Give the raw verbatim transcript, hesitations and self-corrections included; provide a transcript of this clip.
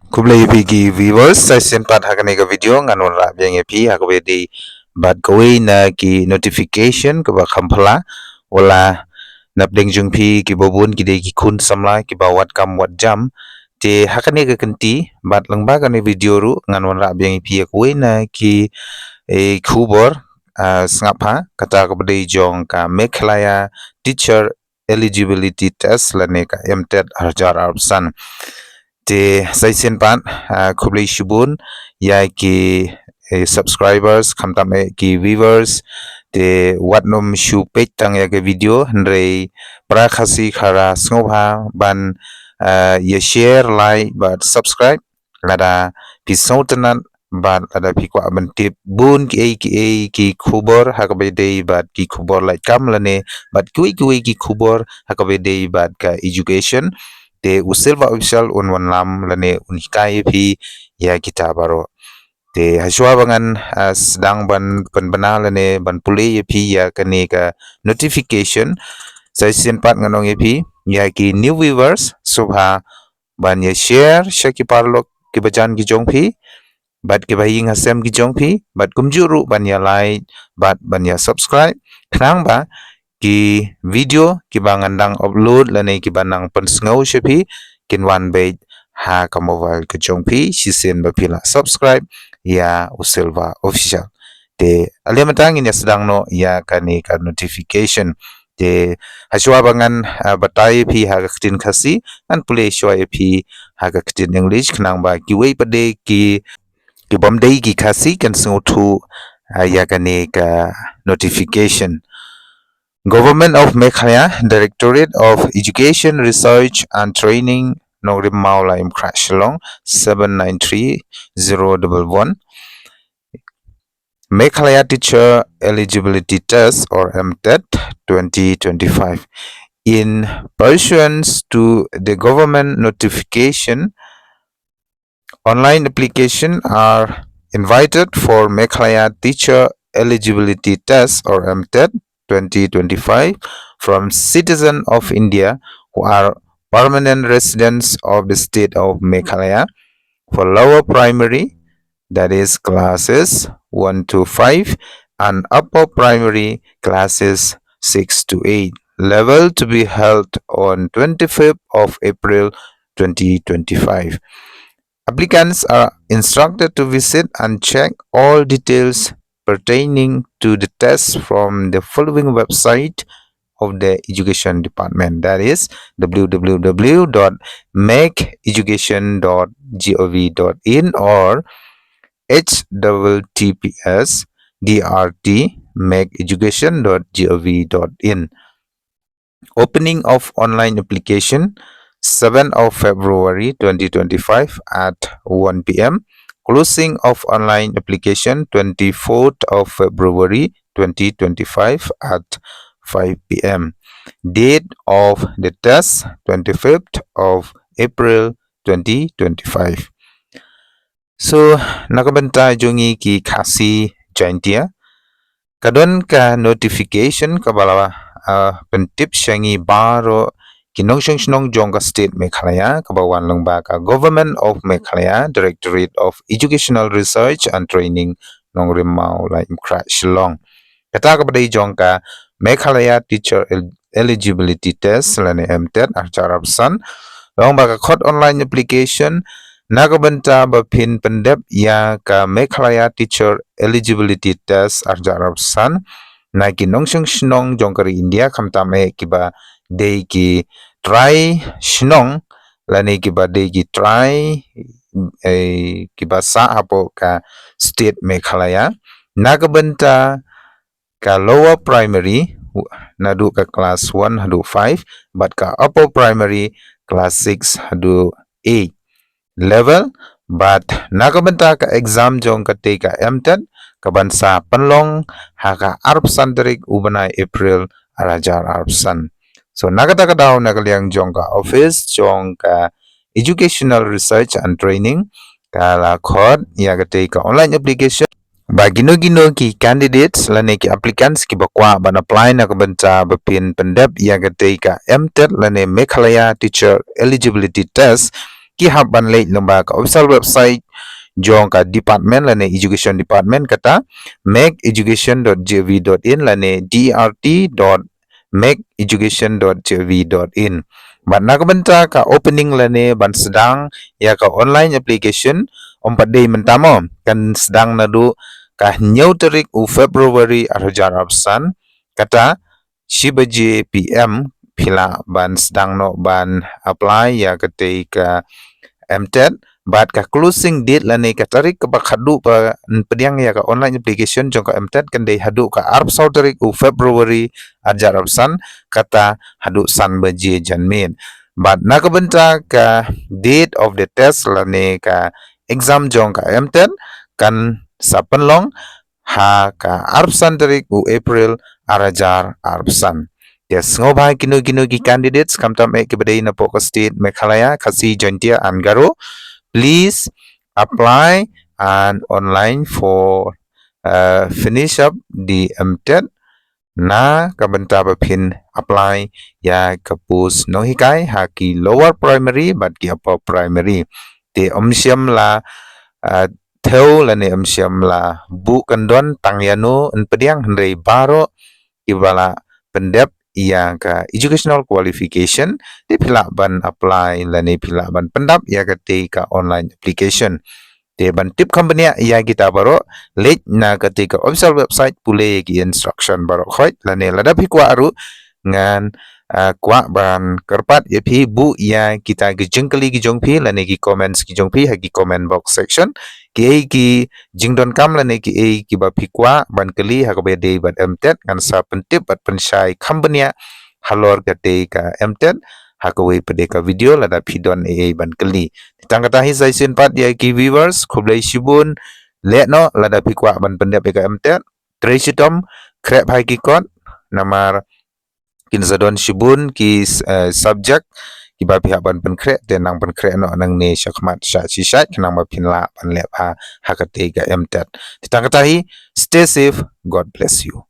Khublei ïa phi ki viewers, sa shisien pat ha kane ka video ngan wanrah biang ïa phi ha kaba ïadei bad kawei na ki notification kaba kham phylla, wat la napdeng jong phi kiba bun ki dei ki khun samla kiba wad kam wad jam. Te ha kane ka kynti bad lyngba kane video ruh ngan wanrah biang ïa phi ïa kawei na ki, eh, khubor, ah, sngap ha, kata kaba dei jong ka Meghalaya Teacher Eligibility Test lane ka MTET arhajar arphew san. Te sa shisien pat, ah, khublei shibun ïa ki, eh, subscribers, khamtam eh ki viewers. Te wat nym shu peit tang ïa ka video, hynrei para Khasi khara sngewbha ban, ah, ïa share, like bad subscribe. Lada phi sngewtynnat bad lada phi kwah ban tip bun kiei kiei ki khubor ha kaba ïadei bad ki khubor lait kam lane bad kiwei kiwei ki khubor ha kaba ïadei bad ka education, te u Silva Official un wanlam lane un hikai ïa phi ïa kita baroh. Te hashwa ba ngan, ah, sdang ban pynbna lane ban pule ïa phi ïa kane ka notification, sa shisien pat ngan ong ïa phi ïa ki new viewers, sngewbha ban ïa share sha ki paralok kiba jan ki jong phi bad kiba ïing ha sem ki jong phi, bad kumjuh ruh ban ïa like bad ban ïa subscribe, khnang ba ki video kiba ngan dang upload lane kiba nang pynsngew sha phi kin wan beit ha ka mobile ka jong phi shisien ba phi la subscribe ïa u Silva Official. Te ale mynta ngin ïa sdang noh ïa kane ka notification. Te hashwa ba ngan, ah, batai ïa phi ha ka ktien Khasi, ngan pule shwa ïa phi ha ka ktien English, khnang ba kiwei pat de ki, kibym dei ki Khasi kin sngewthuh, ah, ïa kane ka notification. Government of Meghalaya, Directorate of Education, Research and Training, Nongrim Mawlai Mkhrah, Shillong, seven nine three zero double one. Meghalaya Teacher Eligibility Test or MTET twenty twenty-five. In pursuance to the government notification, online application are invited for Meghalaya Teacher Eligibility Test or MTET twenty twenty-five from citizen of India who are permanent residents of the state of Meghalaya for lower primary, that is classes one to five, and upper primary classes six to eight level to be held on twenty-fifth of April twenty twenty-five. Applicants are instructed to visit and check all details pertaining to the test from the following website of the Education Department, that is w w w dot meg education dot gov dot in or h t t p s d r t meg education dot gov dot in. Opening of online application, seventh of February twenty twenty-five at one p m. Closing of online application, twenty-fourth of February twenty twenty-five at five p m. Date of the test, twenty-fifth of April twenty twenty-five. So, na ka bynta jong ngi ki Khasi Jaintia, ka don ka notification kaba la, ah, pyntip sha ngi baroh ki nongshong shnong jong ka state Meghalaya, kaba wan lyngba ka Government of Meghalaya, Directorate of Educational Research and Training, Nongrim Mawlai Mkhrah, Shillong. Kata kaba dei jong ka Meghalaya Teacher El-, Eligibility Test lane MTET arhajar arphew san. Long ba ka khot online application na ka bynta ba phin pyndep ïa ka Meghalaya Teacher Eligibility Test arhajar arphew san na ki nongshong shnong jong ka ri India, khamtam eh kiba dei ki trai shnong lane kiba dei ki trai, eh, kiba sah hapoh ka state Meghalaya, na ka bynta ka lower primary, naduh ka class one haduh five, bad ka upper primary, class six haduh eight level, bad na ka bynta ka exam jong katei ka MTET, kaban sa pynlong ha ka arphew san tarik u bnai April arhajar arphew san. So, na kata ka daw, na ka liang jong ka office jong ka Educational Research and Training, ka la khot ïa katei ka online application ba kino kino ki candidates lane ki applicants kiba kwah ban apply na ka bynta ba phin pyndep ïa katei ka MTET lane Meghalaya Teacher Eligibility Test, ki hap ban leit lyngba ka official website jong ka department lane education department kata, mec education dot gov dot in lane D E R T dot mec education dot gov dot in. Bad na ka bynta ka opening lane ban sdang ïa ka online application, ym pat dei mynta mo, kan sdang naduh ka hynñiew tarik u February ar hajar arphew san, kata shi baje P M phi lah ban sdang noh ban apply ïa katei ka MTET, bad ka closing date lane ka tarik kaba khadduh ban pdiang ïa ka online application jong ka MTET kan dei haduh ka arphew saw tarik u February ar hajar arphew san, kata haduh san baje janmiet. Bad na ka bynta ka date of the test lane ka exam jong ka MTET kan sa pynlong ha ka arphew san tarik u April ar hajar arphew san. Te sngewbha kino kino ki candidates khamtam eh kiba dei napoh ka state Meghalaya, Khasi Jaintia and Garo, please apply and online for uh, finish up the MTET na ka bynta ba phin apply ïa ka post nonghikai ha ki lower primary bad ki upper primary. Te ym shym la uh, thew lane ym shym la buh kyndon tang ïano yn pdiang, hynrei baroh kiba la pyndep ïa ka educational qualification, te phi lah ban apply lane phi lah ban pyndap ïa katei ka online application. Te ban tip kham bniah ïa kita baroh, leit na katei ka official website pule ïa ki instruction baroh khoit, lane lada phi kwah ruh ngan uh, kwah ban kyrpad ïa phi buh ïa kita ki jingkylli ki jong phi lane ki comments ki jong phi ha ki comment box section. Kiei ki jingdonkam lane kiei kiba phi kwah ban kylli ha kaba ïadei bad MTET, ngan sa pyntip bad pynshai kham bniah halor katei ka MTET ha kawei pat de ka video lada phi don ei ei ban kylli. Te tang kata hi sa shisien pat ïa ki viewers, khublei shibun. Leh noh lada phi kwah ban pyndep ïa ka MTET. Trei shitom, khreh bha ki kot, namar kin sa don shibun ki uh, subject kiba phi hap ban pynkhreh, te nang pynkhreh noh nangne shakhmat sha shisha khnang ba phin lah ban leh bha ha katei ka MTET. Te tang kata hi, stay safe, God bless you.